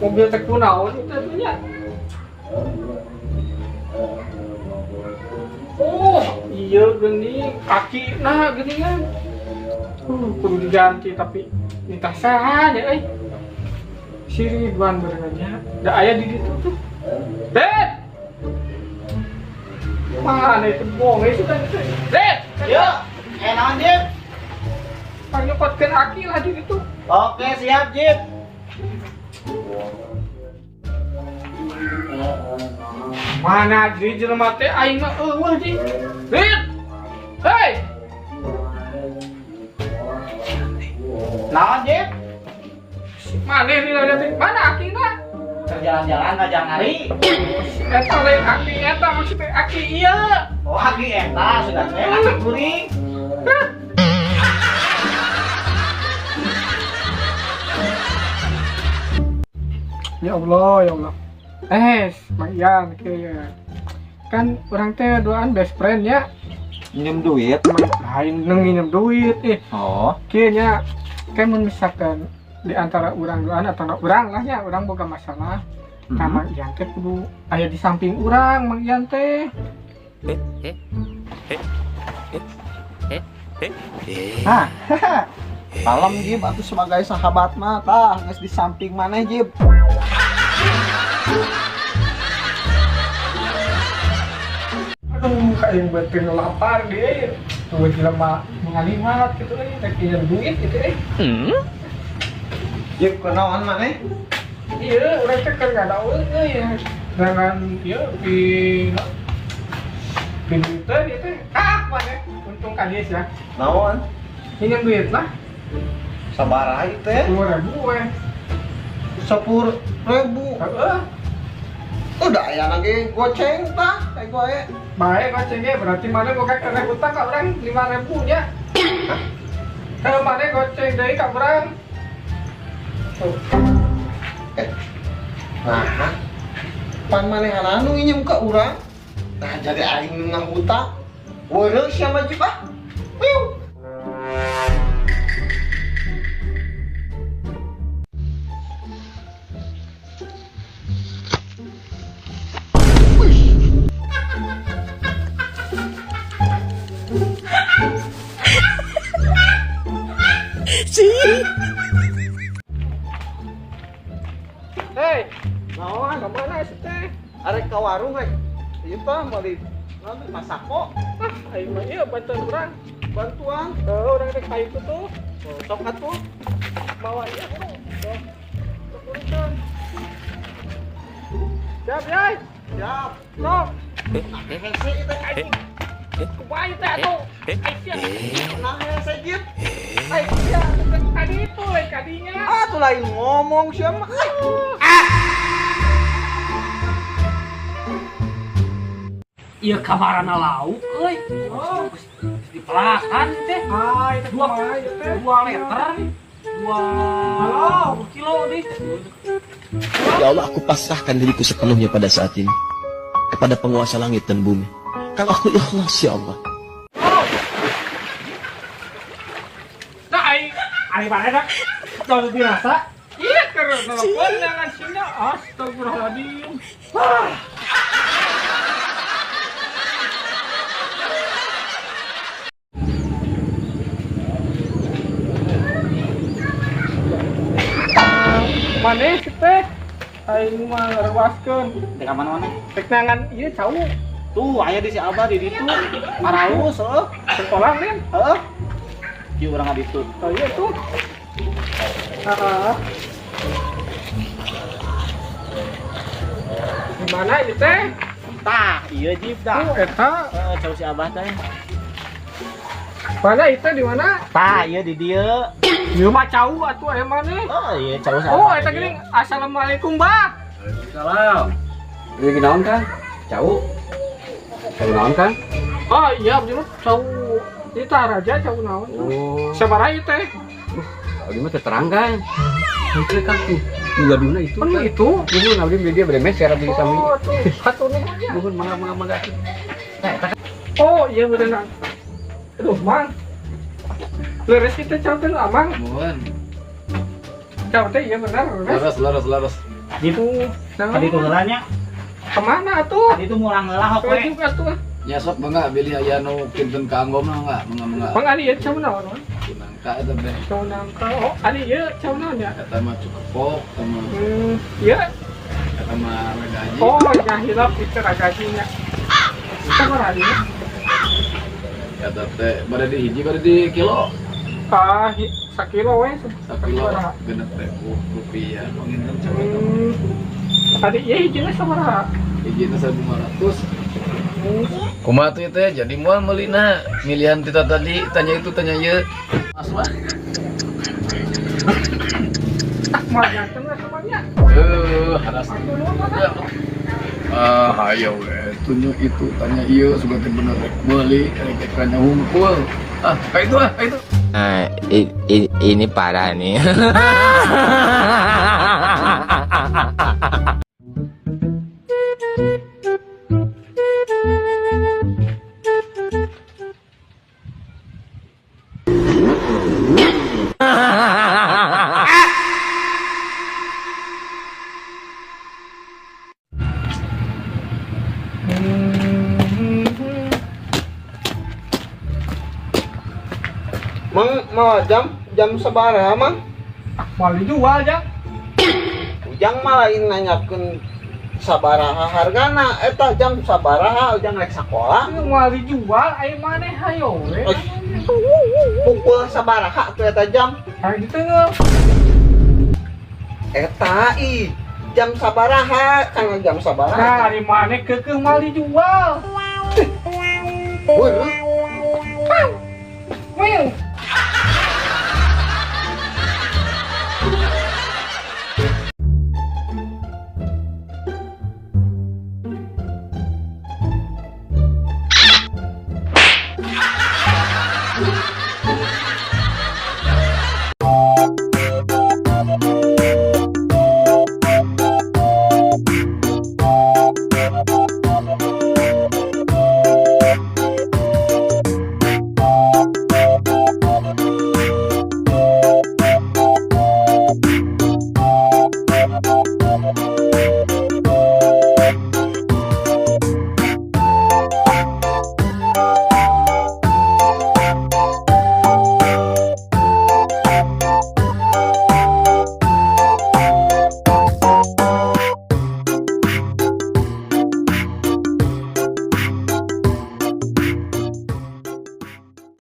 Mobil teh kunaon itu tuh nya? Oh, iya gini kaki nah gini kan. Kudu diganti tapi minta saha nya euy. Si Ridwan berenangnya. Da aya di ditu tuh. Det. Mana itu bohong itu kan itu. Det. Yuk, naon Jip? Pang nyokotkeun aki lah di ditu. Oke, siap Jip. Mana jadi jelema teh aing mah eueuh ji. Rit. Hei. Naon Jip? Mana ini ada teh? Mana akina? Jalan-jalan ka Jangari. Eta lain aki eta maksudnya aki ieu. Oh, aki eta sudah teh aki kuring. Ya Allah, ya Allah. Mang Ian kieu. Kan urang teh duaan best friend ya. Minjem duit. Lain neng nginjem duit ih. Oh. Kieu nya kan mun misalkan di antara urang duaan atau urang lah nya urang boga masalah. Nah, Mang Ian teh kudu aya di samping urang Mang Ian teh. Nah, kalem Jip atuh sebagai sahabat mah tah geus di samping maneh Jip. Aduh, kayak beuteung lapar deh. Tuh jelema ngalimat gitu euy, rek nginjem duit gitu euy. Jip kunaon maneh? Iya, urang teh keur ngadaeun euy. Dengan ieu di duiteun ieu teh. Ah, maneh untung ka dieu sia. Naon? Nginjem duit lah. Sabaraha ieu teh? 10.000 we. 10.000. Heeh. Udah aya lagi goceng tah, kayak gue. Bae goceng ge berarti maneh boga kena hutang ka urang 5.000 nya. Kalau maneh goceng deui ka urang. Tuh. Nah, pan manehana nu nginjem ka urang. Nah, jadi aing nu ngahutang. Weureuh sia mah Jip ah. Piu. Hei, naon ka mana sih teh? Arek ka warung rek. Ieu tah meuli naon masako. Ah, aing mah ieu bantuan urang. Bantuan. Heuh, urang rek ka itu tuh. Sok atuh. Bawa ieu bro. Tuh. Sok urusan. Siap, Yai. Siap. Sok. Hese ieu teh anjing. Kumaha ieu teh atuh? Ai sia. Nah, hese Jip. Ai sia, tadi itu lain kadinya. Ah, tuh lain ngomong sia mah. Iya kamarana lauk euy. Oh, Dipelakan teh. ah, itu Dua kumaha ieu teh? 2 liter, 2 Halo. kilo deh. Ya Allah, aku pasrahkan diriku sepenuhnya pada saat ini kepada penguasa langit dan bumi. Kalau aku ikhlas, ya Allah. Nah, aing Ari mana dah? Kalau dirasa iya keur nelpon jangan sini. Astagfirullahaladzim. Maneh sih teh? Aing mah ngaruaskeun. Teh ka mana maneh? Rek nangan ieu cau. Tuh, aya di si Abah di ditu. Maraus heuh. Sekolah kan? Heuh. Kieu urang ka ditu. Oh iya tuh. Heeh. Di mana ieu teh? Tah, ieu Jip dah. Tuh eta. Heeh, cau si Abah teh. Mana itu di mana? Tah, ieu di dieu. Ieu mah cau atuh aya maneh. Oh, iya cau si Abah. Oh, eta geuning. Assalamualaikum, Bah. Waalaikumsalam. Lagi naon kan? Cau. Cau naon kan? Oh iya, abdi mah cau. Ieu tah raja cau naon. Oh. Sabaraha ieu teh? Abdi mah terang kan. Itu kan tuh. Gaduhna itu. Kan itu. Nuhun abdi beli dia beremes ya abdi sami. Oh, tuh. Hatur nuhun nya. Nuhun mangga mangga mangga. Oh, iya bener. Aduh, Mang. Leres kita cau teh Amang. Nuhun. Cau teh iya bener, leres. Leres leres leres. Gitu. Nah, Tadi itu heula nya. Kemana atuh? Tadi itu mulang heula hok we. Juga atuh. Ya sok mangga bilih aya nu kinten kaanggomna mangga, mangga mangga. Mang ari ieu cau naon? Nangka eta teh. Cau nangka. Oh, ari ieu cau naon ya? Eta mah cukepok, eta mah. Ieu eta mah ragaji. Oh, nya hilap itu ragajinya. Sabaraha ieu? Eta teh bade di hiji bade di kilo. Ah, sakilo we. Sakilo 6.000 rupiah panginten cau eta mah. Tadi ieu hijina sabaraha? Hijina 1.500. Kumaha tuh teh jadi moal meulina milihan tita tadi tanya itu tanya ieu. Mas mah. Ah, moal ganteng lah semuanya. Haras. Ah, hayo we tunjuk itu tanya ieu sudah teh bener rek meuli rek tanya hungkul. Ah, kayak itu ah, kayak itu. Nah, ini parah nih. Mang mau jam sabaraha mang? Mau dijual jang. Ujang mah lain nanyakeun sabaraha hargana eta jam sabaraha ujang rek sakola. Mau dijual aya maneh hayo we. Pukul sabaraha tuh eta jam? Hayo ditengah. Eta ih jam sabaraha kana jam sabaraha. Nah, ari maneh keukeuh moal dijual. Woi,